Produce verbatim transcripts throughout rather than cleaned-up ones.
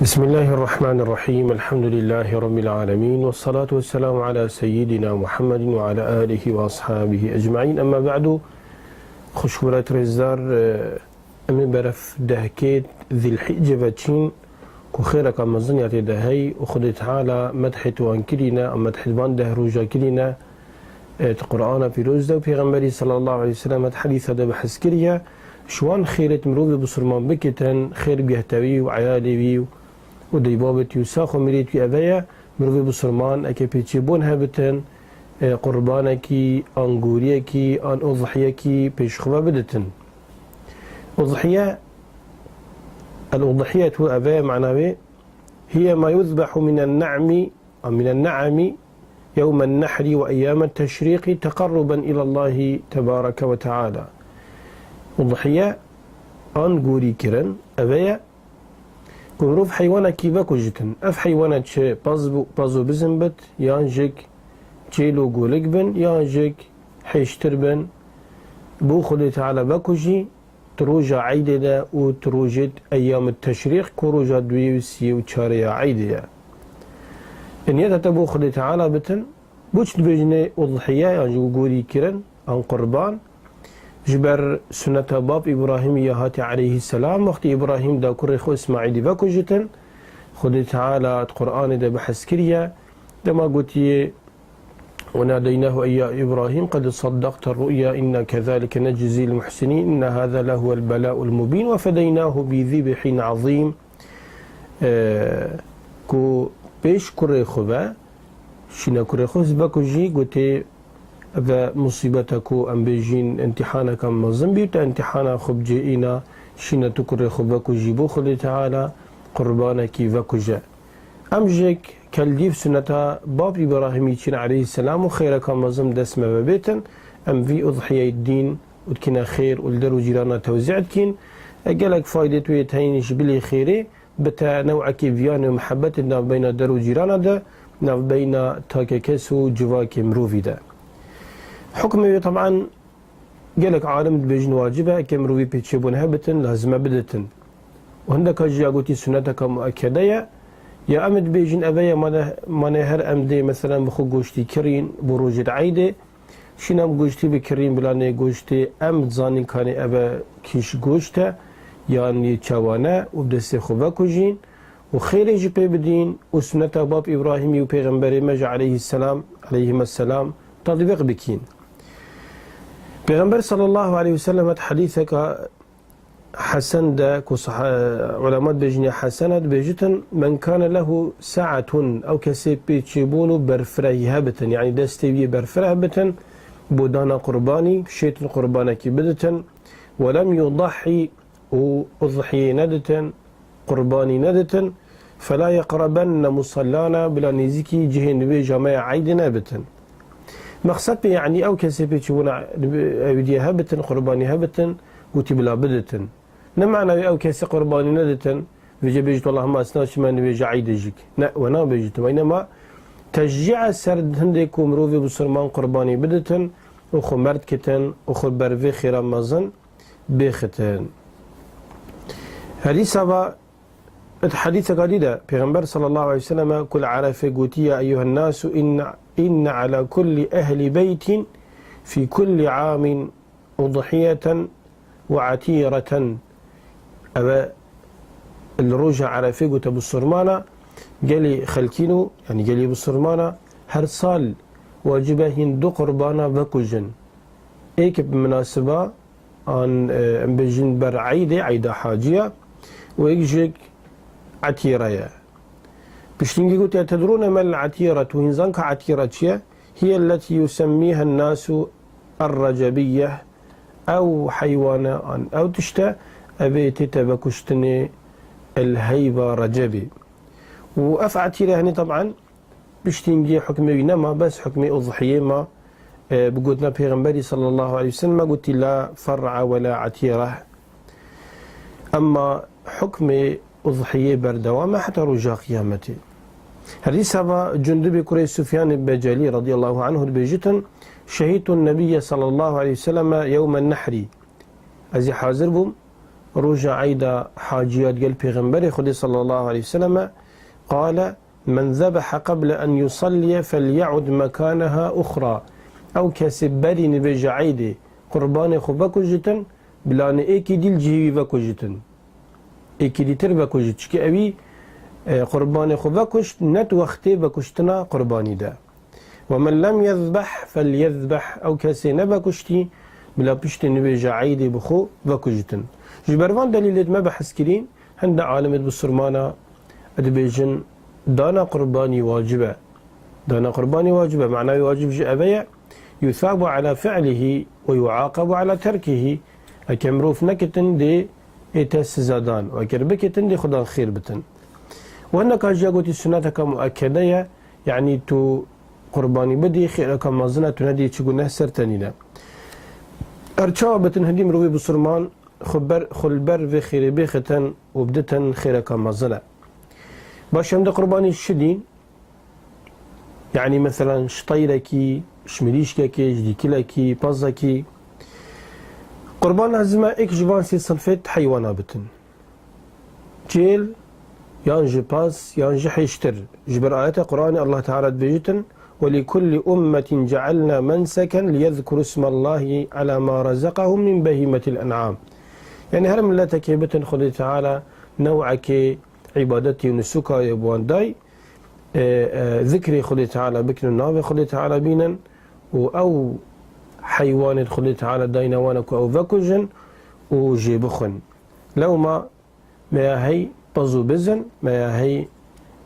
بسم الله الرحمن الرحيم. الحمد لله رب العالمين. والصلاة والسلام على سيدنا محمد وعلى آله وأصحابه أجمعين. أما بعد. Xweşik û rêzdar, e, em ê beref dehkê Zilhicce ve çîn ku xêreka mezin ya tê de hey û Xwedê Teala medhê wan kirîne, em medhê van deh roja kirîne, e, di Qur'ana Pîroz de û Pêxemberî sallallahu aleyhi ve sellem di hedîsa de behs kiriye. Ji wan xêrêt mirovê bisurman bikitin, xêr biehtewî û eyalê wî û deybabê wî û sax û mirêt wî eve ye, mirovê bisurman eke pêçêbûn hebitin, e, qurbanekî, an goriyekî, an udhiyekî pêş xwe ve biditin. Udhiye, el-udhiyetu eve ye, mana wê, hiye ma yuzbehu minen ne'mi, a minen ne'emi, yewmen nehri ve eyyamen teşrîqî teqerruben ilallahi tebareke ve teala. Udhiye, an gorî kirin, eve ye, ku mirov heywanekî vekujitin. Ev heywane çi pez bû, pez û bizin bit, yan jik çêl û golik bin, yan jik hêştir bin, bo Xwedê Teala vekujî, di roja eydê de û di rojê eyyam teşrîq, ku roja duyê û siyê û çarê ya eydê ye. Niyeta te bo Xwedê Teala bitin, Boçi dibêjinê udhiye, yan jî gorî kirin, an qurban? Ji ber suneta bab Îbrahîmî ya hatî aleyhisselam, wextî Îbrahîm da kurê xwe Îsmaîlî vekujitin, Xwedê Teala di Qur'anê de behs kiriye, dema gotiye, "Ve nadeynahu ey ya Îbrahîm, qed seddaqte ru'ya, inna kezalike necizîl muhsinîn, inna haza lehuvel bela'ul mubîn, ve fedeynahu bi zibhîn azîm." E, ku pêş kurê xwe ve, şîna kurê xwe vekujî, gotê, "Eve musîbeta ku em bêjîn, îmtîhaneka mezin bî, te îmtîhana xwe bi cê îna, şîna tu kurê xwe vekujî bo Xwedê Teala, qurbanekî vekuje." Em jî kelîf suneta bab Îbrahîmî çin aleyhisselam û xêreka mezin dest me ve bêtin, em vî udhiyeyê dîn û dikine xêr û li der û cîrana tewzî dikîn. E, gelek faydê tu yê teyîn ji bilî xêrê, bi te new'ekî viyanê û mihebetê navbeyna der û cîrana de, navbeyna takekes û civakê mirovî de. Hukmê wê, teban, gelek alim dibêjin wacib e, eke mirovî pêçêbûn hebitin, lazim e biditin. Û hindeka jî ya gotî suneteka muekede ye, ya em dibêjin eve ye, mane, mane her em dê, meselen, bi xwe goştî kirîn, bo rojê di eydê, Şîna em goştî bikirîn, bila nê goştê em dizanin kanê eve kîş goşt e, yan yê çawa ne û bi destê xwe vekujîn û xêrê jî pê bidîn û suneta bab Îbrahîmî û pêxemberê me jî aleyhisselam, aleyhimesselam, tatbîq bikîn. Pêxember sallallahu aleyhi ve sellem di hedîseka Hesen de, ku sah-, ulema dibêjin ya Hesen e, dibêjitin, "Men kane lehu sa'atun", ew kesê pêçêbûn û berfirehî hebitin, yanî destê wî yê berfireh bitin, bo dana qurbanî, şêtin qurbanekî biditin, "Ve lem yudahhi", û udhiyê neditin, qurbanî neditin, "Fela yeqrebenne musallana", bila nêzîkî cihê nivêja me ya eydê nebitin. Mexsed pê, yanî ew kesê pêçîbûna ew diye hebitin, qurbanî hebitin, gotî bila biditin. Ne mana wê ew kesê qurbanî neditin, vêce bêjit, "Wela hema ez naçime nivêja eydê jik." Ne, we nabêjit, we nema teşcî e ser hindê ku mirovê bisurman qurbanî biditin û xwe merd kitin û xwe ber vê xêra mezin bêxitin. Hedîsa va, di hedîseka dî de Pêxember sallallahu aleyhi ve sellem ku li Erefê gotiye, "Eyyuhen nasu inne, inne ala kulli ehli beytin fi kulli amin udhiyeten ve atireten." Eve li roja Erefê gote bisurmana, gelê xelkîn û, yanî gelê bisurmana, her sal wacib e hîn du qurbana vekujin. Êk bi minasiba an, e, em bêjin ber eydê, eyda haciya, û êk jî etîre ye. Piştîngî gotiye, "Tedrûne mel etîretu?" Hîn zan ka etîre çi ye? "Hiye letî yusemmîhen nasu er-recebiyye." Ew heywane an ew tişte, ev ê tête vekuştinê el heyva Recebê. Û ev etîre henî teban Piştîngî hukmê wî nema, bes hukmê udhiyê ma, e, bi gotina Pêxemberî sallallahu aleyhi ve sellem gotî, "La fer'a ve la etîre." Emma hukmê udhiyê berdewam e heta roja qiyametê. Hedîsa va Cundubê kurê Sufyanê Becelî radiyallahu anhu dibêjitin, "Şehîdtun Nebiyye sallallahu aleyhi ve selleme yewmen nehrî." Ez ê hazir bûm Roja Eyda haciya digel Pêxemberê Xwedê sallallahu aleyhi ve selleme, qale, "Men zebehe qeble en yusalliye felya'ud mekanaha uxra." Ew kesê berî nivêja Eydê qurbanê xwe vekujitin, bila nê êkî dî li cihê wî vekujitin. Êkî dîtir vekujit. Çikî ewî, e, qurbanê xwe vekuşt, ne di wextê vekuştina qurbanî de. "Ve men lem yezbeh felyezbeh." Ew kesê nevekuştî, bila piştê nivêja Eydê bi xwe vekujitin. Ji ber van delîlê me behs kirîn, hinde alimêd bisurmana dibêjin, dana qurbanî wacib e. Dana qurbanî wacib e. Mena wê wacib jî eve ye, "Yusabu ala fi'lihi ve yuaqabu ala terkihi." Eke mirov nekitin dê ê te siza dan. Û eger bikitin dê xudan xêr bitin. Û hindeka jiya gotî suneteka muekede ye, yanî tu qurbanî bidî, xêreka mezin e, tu nedî çi guneh ser te nîne. Her çawa bitin hindî mirovê bisurman xwe ber, xwe li ber vê xêrê bêxitin û biditin xêreka mezin e. Baş em de qurbanî şidîn, yanî meselan ji teyrekî, ji mirîşkekê, ji dîkilekî, pezekî. Qurban lazim e êk ji van sê sinfê heywana bitin. Çêl, yan ji pez, yan ji hêştir. Ji ber ayeta Qur'anê Allah Teala dibêjitin, "Ve li kulli ummetin cealna menseken liyezkuru ismallahi ala ma razaqahum min behimetil en'am." Yanî her miletekê bitin Xwedê Teala new'ekê îbadetê û nusûka yê bi wan day, e, e, zikrê Xwedê Teala bikin û navê Xwedê Teala bînin û ew heywanêd Xwedê Teala dayne wan e ku ew vekujin û jê bixwin. Lewma me ya hey pez û bizin, me ya hey,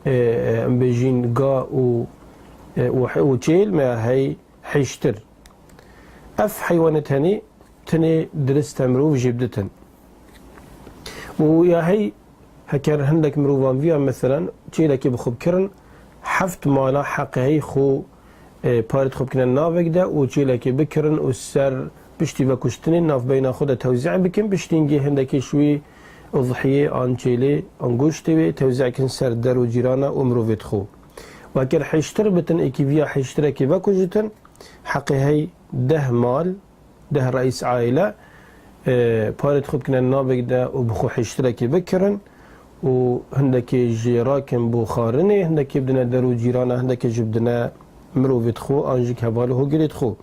e, e, em bêjîn ga û, e, û he-, û çêl, me ya hey hêştir. Ev heywanêd tenê, tenê dirist e mirov jê biditin. Û ya hey heker hindek mirovan viya, meselen, çêlekê bi xwe bikirin, heft mala heqê hey xwe, e, parêd xwe bikine navek de û çêlekê bikirin û ser piştî vekuştinê navbeyna xwe de tewzî bikin, piştî hingê hindekê ji wî udhiyê an çêlê an goştê wê tewzî kin ser der û cîrana û mirovêd xwe. Û eger hêştir bitin, êkî viya hêştirekê vekujitin, heqê hey deh mal, deh reîs aîle, e, parêd xwe bikine navek de û bi xwe hêştirekê bikirin û hindekê jê rakin bo xwarinê, hindekê bidine der û cîrana, hindekê jî bidine mirovêd xwe an jî heval û hogirêd xwe.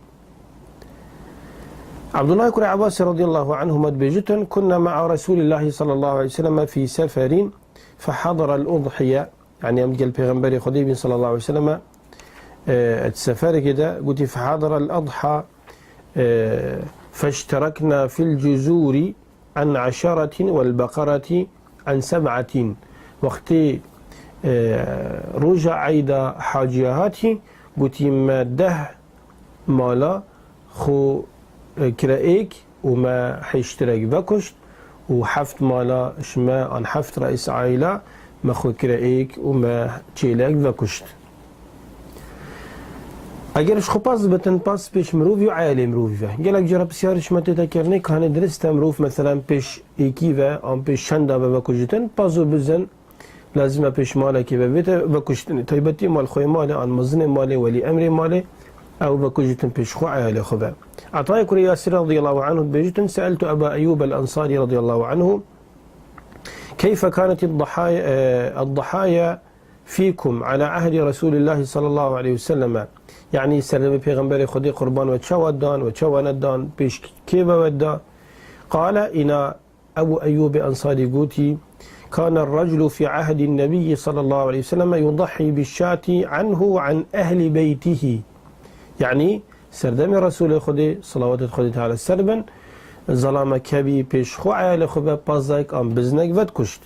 Abdullah kurê Abbasê radiyallahu anhuma dibêjitin, "Kunna ma'a Resulillahi sallallahu aleyhi ve sellem fi seferin fehadara al-udhiye." Yanî em digel Pêxemberê Xwedê bîn sallallahu aleyhi ve sellem, e, di seferekê de gotî, "Fehadara al-adha, e, feşterekna fil cuzuri an eşaratin vel beqarati an seb'atin." Wextê, e, roja eyda haciya hatî, gotî, me deh mala xwe, e, kire êk û me hêştirek vekuşt û heft mala ji me an heft reîs aîla me xwe kire êk û me çêlek vekuşt. Eger ji xwe pez bitin, pez pêş mirovî û eyalê mirovî ve. Gelek cara pisyar ji me tê te kirinê, kanê dirist e mirov, meselen, pêş êkî ve an pêş çenda ve vekujitin, pez û bizin lazim e pêş malekê ve bête vekuştinê. Taybetî mal xwê malê, an mezinê malê, welî emrê malê, ew vekujitin pêş xwe, eyalê xwe ve. Etayê kurê Yasir radiyallahu anhu dibêjitin, "Se'eltu Eba Eyyub el-Ensari radiyallahu anhu, keyfe kanet ed-dahaya, e, ed-dahaya fikum ala ahdi Resulillahi sallallahu aleyhi ve selleme." Yanî serdemê Pêxemberê Xwedê qurban we çawa dan, we çawa nedan, pêş kê ve we da? Qale, îna Ebu Eyyûbê Ensarî gotî, "Kâne raculu fî ehdî nebiyyi sallallahu aleyhi ve sellem yudahhî bişşâti anhu ve an ehli beytihi." Yanî, serdemê Resûlê Xwedê, salawatê Xwedê Teala ser bin, zelame kevî pêş xwe eyalê xwe ve pazek an biznek vedikuşt.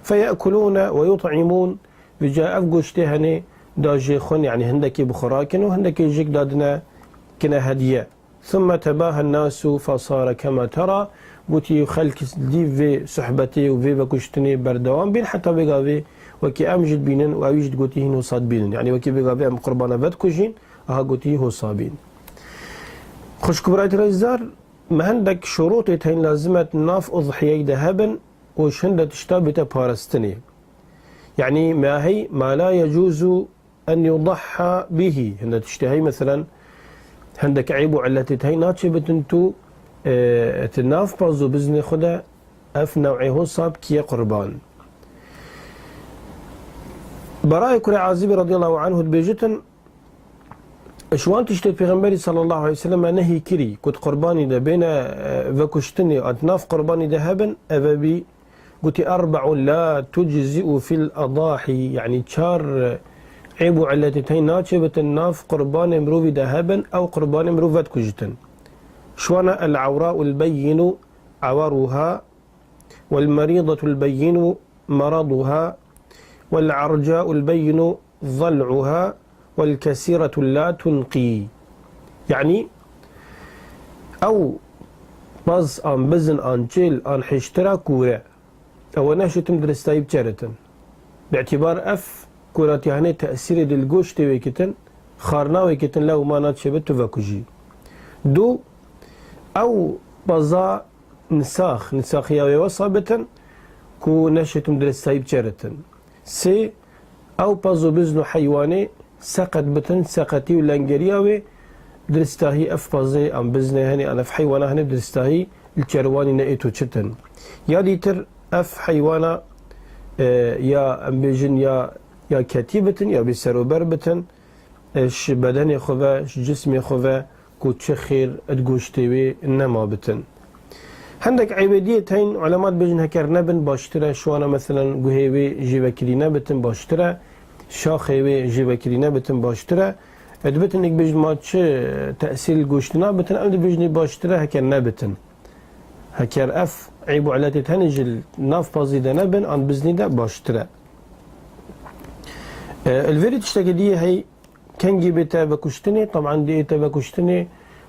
"Feyekulûne ve yut'imûn." Vêca ev goştê henê da jê xwin, yanî hindekê bi xwe rakin û hindekê jik dadine kine hediye. "Thumme tebahen nasu fesare kema tera." Gotî, xelk dî vê sohbetê û vê vekuştinê berdewam bîn, heta vêga vê wekî em jî dibînin û ew jî digotî hîn hosa dibînin. Yanî wekî vêga vê em qurbana vedikujîn, aha gotî hosa bîn. Xwişk û birayet rêzdar, me hindek şurûtê teyn lazim e di nav udhiyeyê de hebin û ji hinde tişta bête parastinê. Yanî me hey ma la yecûzu en yudahha bihi. Hinde tiştê hey, meselen, hindek eyb û illetê hey naçê bitin tu, e, ti nav paz û biznê xwe de Ev new'ê hosa bi kî ye qurban. Berayê kurê Azibî radiyallahu anhu dibêjitin, ji wan tiştê Pêxemberî sallallahu aleyhi ve sellem nehî kirî, ku di qurbanî de bêne, e, vekuştinê, an di nav qurbanî de hebin, ev e bî, gotî, "Erbe'un la tujzi'u fil adahî", yanî çar, e, êb û illetê tey naçê bitin nav qurbanê mirovî de hebin, ew qurbanê mirov vedikujitin. Ji wan e el-ewra'ul beyyinu ewaruha, والمريضة البين مرضها، والعرجاء البين ضلعها، والكسيرة لا تنقي. Yanî, ew paz an bizin an çêl an hiştira kûre. Ew neşitim diristayî biçeritin. Bi îtibar ev kûratiya hinê tesîrê dil goştê wê kitin, xarna wê kitin, lew ma naçe bi tu vekujî. Du, ew paza nisax, nisaxiya wê wesa bitin ku neşêtim diristahî biçeritin. Sê, ew paz û bizn û heywanê seqet bitin, seqetî û lengeriya wê diristahî ev pazê an biznê henê an ev heywana henê diristahî li çerwanî ne êto çitin. Ya dîtir ev heywana, e, ya em bêjin ya, ya ketî bitin ya bê serober bitin, e, ji bedenê xwe ve, ji cismê xwe ve ku çi xêr di goştê wê nema bitin. Hindek eybediyê teyn ulema dibêjin heker nebin baştir e, şwana meselen guhê wê jêvekirî nebitin baştir e, şaxê wê jêvekirî nebitin baştir e. E, dibitin êk bêjin ma çi tesîr li goştê nabitin, em dibêjin ê baştir e heker nebitin. Heker ev eyb û iletê tenê ji nav pazî de nebin, an biznî de baştir e. E, li vêrî tiştekî diyê hey, kengî bête vekuştinê, teban diyê te vekuştinê,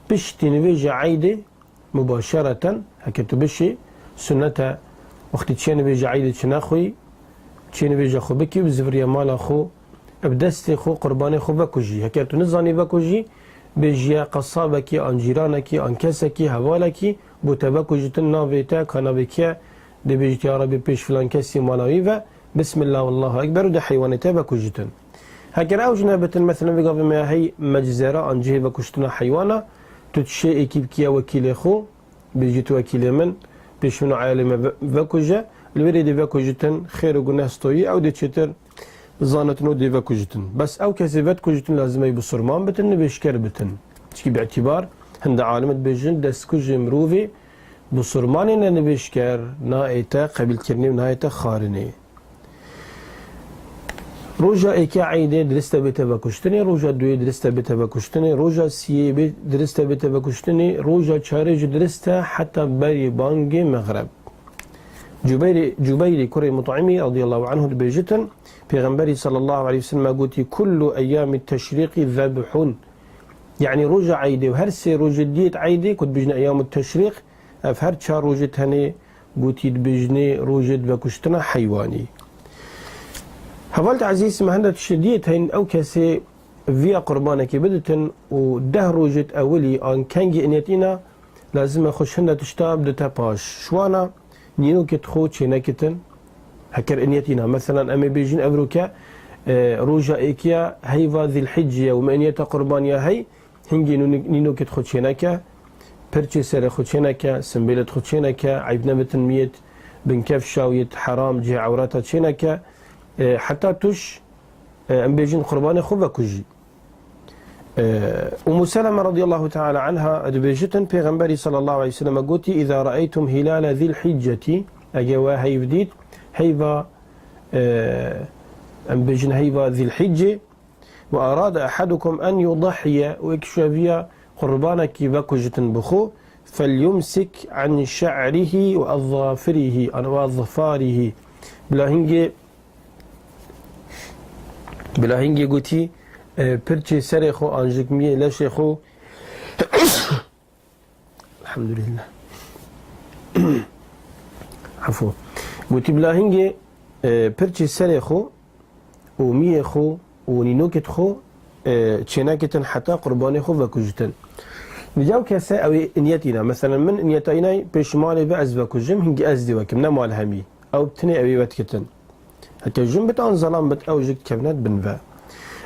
piştî nivêje eydê, mubaşereten, heke tu bişî, sunnet e, wextî çê nivêje eydê çi nexwî, çê nivêje xwe bikî, bi zivriya mala xwe, bi destê xwe, qurbanê xwe vekujî. Heker tu nizanî vekujî, bêjiye qesabekî, an cîranekî, an kesekî, hevalekî, bo te vekujitin navê te, ka navê kî ye, dê bêjît, ya Rebî, pêş filan kesî mala wî ve, Bismillah, Allahu Ekber û dê heywanê te vekujitin. Heger ew jî nebitin, meselen, vê gavê me ya hey meczera an cihê vekuştina heywana, tu dişê êkî bikî ya wekîlê xwe, bêjît wekîlê min, pêş min û eyalê me ve-, vekuje, li wê rê dê vekujitin, xêr û guneh stoyî, ew dê çêtir zanitin û dê vekujitin. Bes ew kesê vedikujitin lazim ey bisurman bitin, nivêjker bitin. Çikî bi îtîbar, hinde alim dibêjin, destkujê mirovê bisurmanê ne nivêjker, nayête qebîlkirinê û nayête xwarinê. Roja êkê eydê dirist e bête vekuştinê, roja duyê dirist e bête vekuştinê, roja siyê bê dirist e bête vekuştinê, roja çarê jî dirist e heta berî bangê mexreb. Cubeyrê, Cubeyrê kurê Mut'imî radiyallahu anhu dibêjitin, Pêxemberî sallallahu aleyhi ve sellem gotî, "Kullu eyyamî teşrîqî zebhun." Yanî roja eydê û her sê rojê diyêt eydê ku dibêjin eyyamut teşrîq, ev her çar rojê tenê gotî dibêjinê rojêt vekuştina heywanî. Hevalêt ezîz, me hinde tiştê diyêt heyn ew kesê viya qurbanekê biditin û deh rojêt ewilî an kengî iniyetîna lazim e xwe ji hinde tişta bidite paş. Şwana nînokêt xwe çênekitin. Heker iniyetîna, meselan, em ê bêjin evroke, e, roja êkiya heyva Zîlhicce ye û me iniyeta qurbaniya hey, hingê nû-, nînokêt xwe çêneke, pirçê serê xwe çêneke, simbêlêt xwe çêneke, eyb nebitin miyêt, binkevşa wiyêt heram, cihê ewreta çêneke, e, heta tuş, e, em bêjin qurbanê xwe vekujî. E, Ummu Seleme radiyallahu teala anha dibêjitin, Pêxemberî sallallahu aleyhi ve selleme gotî, "Îza re'eytum hilale Zîlhiccetî", ege we heyv dît, heyva, e, em bêjin heyva Zîlhicce, "ve arade ehadukum en yudahiye", û êk ji we viya qurbanekî vekujitin bi xwe, "felyumsik an şe'rihi ve ezzafirihi", an ve ezzafarihi. Bila hingê, bila hingê gotî, e, pirçê serê xwe an jikmiyê leşê xwe. Elhamdülillah. Efû. Gotî bila hingê, e, pirçê serê xwe û miyê xwe û nînokêt xwe, e, çênekitin heta qurbanê xwe vekujitin. Vîca ew kese ew ê niyet îna. Meselen, min niyeta îna pêş malê ve ez vekujim, hingî ez dê wekim, ne mal hemî. Ew bi tinê ew ê wet kitin. Heke jin bit an zelam bit, ew jik kevnet bin ve.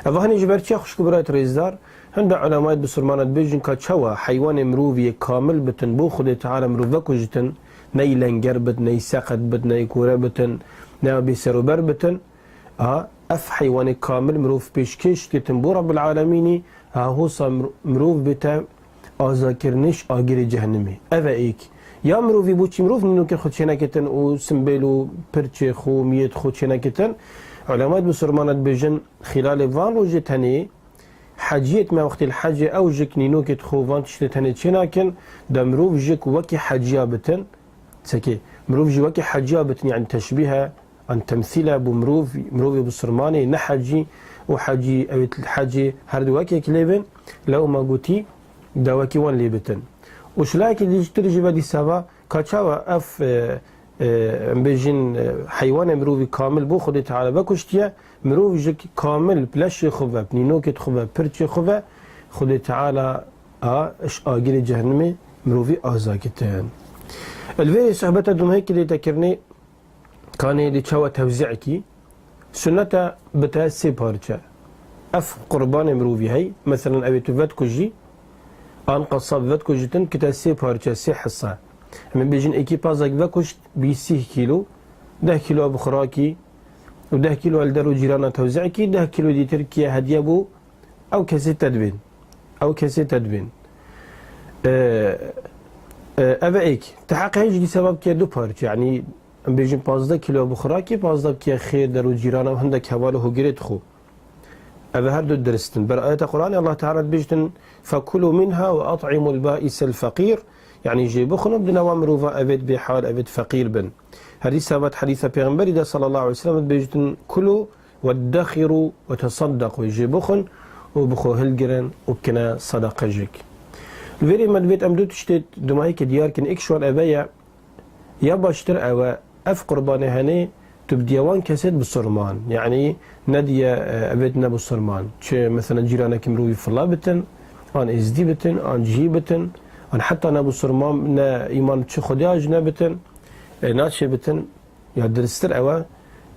Ev hanê ji ber çiya xwişk û birayet rêzdar, hinde ulemayet bisurmana dibêjin ka çawa heywanê mirovî yê kamil bitin, bo Xwedê Teala mirov vekujitin, ney lenger bit, ney seqet bit, ney kore bitin, ney bêserûber bitin. A, ev heywanê kamil mirov pêşkêş ditin bo Rabbul Alemînî, ha hosa mir-, mirov bête azakiriniş agirê cehennemê. Ev e êk. Ya mirovî bo çi mirov nînokên xwe çênekitin û simbêl û pirçê xwe û miyêt xwe çênekitin? Ulemayet Musulmana dibêjin, xîlalê van rojê tenê heciyêt me wextê li hecê ew jik nînokêt xwe van tiştê tenê çênakin, de mirov jik wekî heciya bitin. Çekê, mirov jî wekî heciya bitin, yani teşbîh e, an temsîl e bo mirov, mirovê bisurmanê ne hecî û hecî, ew ê hecê her du wekek lê bin, lewma gotî de wekî wan lê bitin. Û şilayekî dî-, tir jî ve dîsa va, ka çawa ev, e, e, em bêjin, e, heywanê mirovî kamil bo Xwedê Teala vekuştiye, mirov jik kamil bi leşê xwe ve, bi nînokêt xwe ve, pirçê xwe ve, Xwedê Teala a ji agirê cehennemê mirovî aza kitin. Li vê sohbeta dumhekî dê te kirinê, kanê dê çawa tewzî kî? Sunnete bite sê parçe. Ev qurbanê mirovî hey, meselen, ew ê tu vedikujî, an qesab vedikujitin, kite sê parçe, sê hisa. Em ê bêjin, êkî pazek vekuşt, bî sîh kîlo, deh kîlo bi xwe rakî û deh kîlo li der û cîrana tewzî kî, deh kîlo dîtir kiye hediye bû ew kesê te dibên. Ew kesê te dibên. E, e, ev e êk. Ti heqê hê jî dîsa va bikiye du parçe. Yanî, em bêjin pazdeh kîlo bi xwe rakî, pazdeh bikiye xêr der û cîrana û hindek heval û hogirêt xwe. Ev her du dirist in. Ber ayeta Qur'anê Allah Teala dibêjtin, "Fekulu minha ve at'imul ba'isel feqîr." Yanî jê bixwin û bidine wan mirova evêt bêhal, evêt feqîr bin. Her dîsa vet hedîsa Pêxemberî de sallallahu aleyhi ve sellem dibêjtin, "Kulu weddexiru ve tesaddaku." Jê bixwin û bi xwe hilgirin û bikine sedeqejik. Li vêrê me divêt em du tiştê dumahîkê diyar kin. Êk ji wan eve ye, ya baştir ew e, ev qurbanê henê tu bidiye wan kesêt bisurman. Yanî nediye, e, evêt ne bisurman. Çi, meselen, cîranekî mirovî fila bitin, an êzdî bitin, an cihî bitin, an heta ne bisurman, ne îman çi Xwedê jî ne bitin, e, naçê bitin. Ya diristir ew e,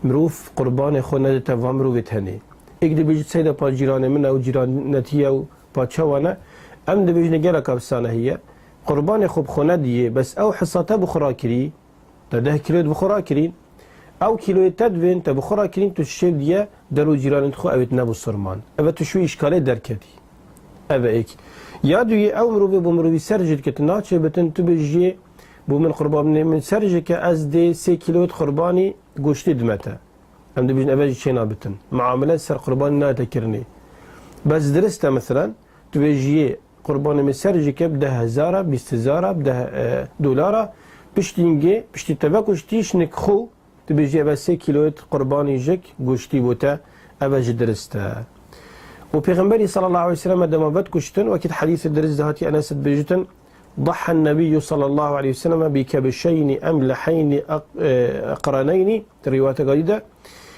mirov qurbanê xwe nedite van mirovê tenê. Êk dibêjit seyde pa cîranê min ew cîranetî ye û pa çawa ne? Em dibêjin gelek efsane heye. Qurbanê xwe bi xwe nediyê, bes ew hisa te bi xwe rakirî, te deh kîloyê bi xwe rakirîn. Ew kîloyê te divên, te bi xwe rakirîn, tu şêv diye der û cîranên xwe ewêt ne bisurman. Ev e tu şû îşkalê derketî. Ev e êk. Ya duyê, ew mirovê bo mirovî ser jê dike, tu naçê bitin, tu bêjiyê, bo min qurbanê min ser jê ke ez dê sê kîloyê qurbanî goştê dime te. Em dibêjin eve jî çêna bitin. Muamele ser qurbanî nayete kirinê. Bes dirist e, meselen, tu bêjiyê qurbanê min ser jê ke bi deh hezara, bîst hezara, bi deh, e, dolara, piştî hingê, piştî te vekuştî, şinik xwe, tu bêjî eve sê kîloyê qurbanî jik goştî bo te, eve jî dirist e. Û Pêxemberî sallallahu aleyhi ve sellem dema vedikuştin, wekî di hedîsê dirist de hatî Enes dibêjitin, "Dahha Nebiyyu sallallahu aleyhi ve sellem bi kebşeyni emleheyni aq-, e, aqraneyni", di rîwayeteka dî de,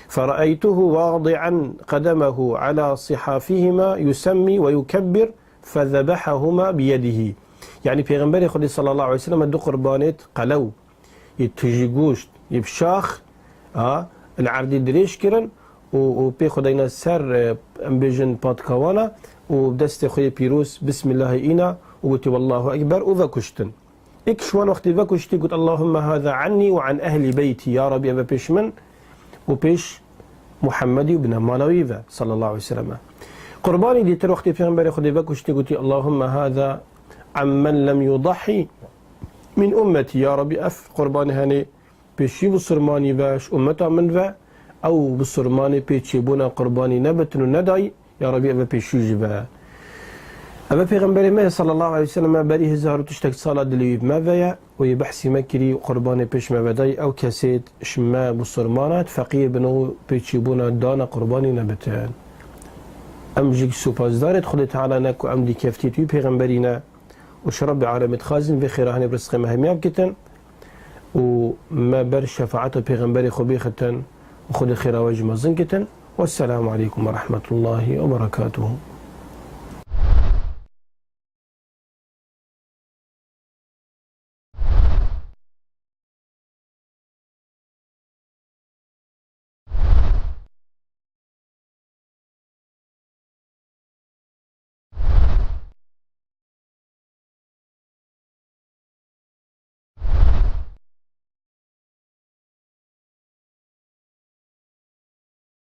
"Feraeytuhu vadi'an qedemehu ala sihafihima yusemmi ve yukebbir, fezebehahuma biyedihi." Yanî Pêxemberê Xwedê sallallahu aleyhi ve sellem du qurbanêt qelew, yê tijî goşt, yê bi şax, a, li erdî dirêj kirin û, û pê xwe dayne ser, e, em bêjin, patika wan a û bi destê xwe yê pîroz Bismillahê îna û gotî, "Wallahu Ekber" û vekuştin. Êk ji wan wextê vekuştî got, "Allahümme hâzâ annî ve an ehlî beyti." Ya Rabî, ev e pêş min û pêş Muhammedî û bine mala wî ve, sallallahu aleyhi ve sellem. Qurbanî dîtir wextê Pêxemberê Xwedê vekuştî gotî, "Allahümme hâzâ ammen lem yudahî min ummetî." Ya Rabî, ev qurbanê henê pêşî bisurmanî ve, ji ummeta min ve, ew bisurmanê pê çêbûna qurbanî nebitin û nedayî, ya Rabî, ev e pêşî jî ve. Ev e Pêxemberê me sallallahu aleyhi ve sellem berî hezar û tiştek sala dilê wî bi me ve ye û yê behsî me kirî, qurbanê pêş me ve dayî, ew kesê ji me bisurmana, feqîr bin û pê çêbûna dana qurbanî nebitin. Em jî supasdarê Xwedê Teala ne ku em dî keftiyê wî Pêxemberî ne û ji Rebbê Alemê dixwazin vê xêra henê bi rizqê me hemiya bikitin. û me ber şefaeta Pêxemberê xwe bêxitin û Xwedê xêra we ji mezin kitin. Wesselamu aleykum ve rahmetullahi ve berekatuhu.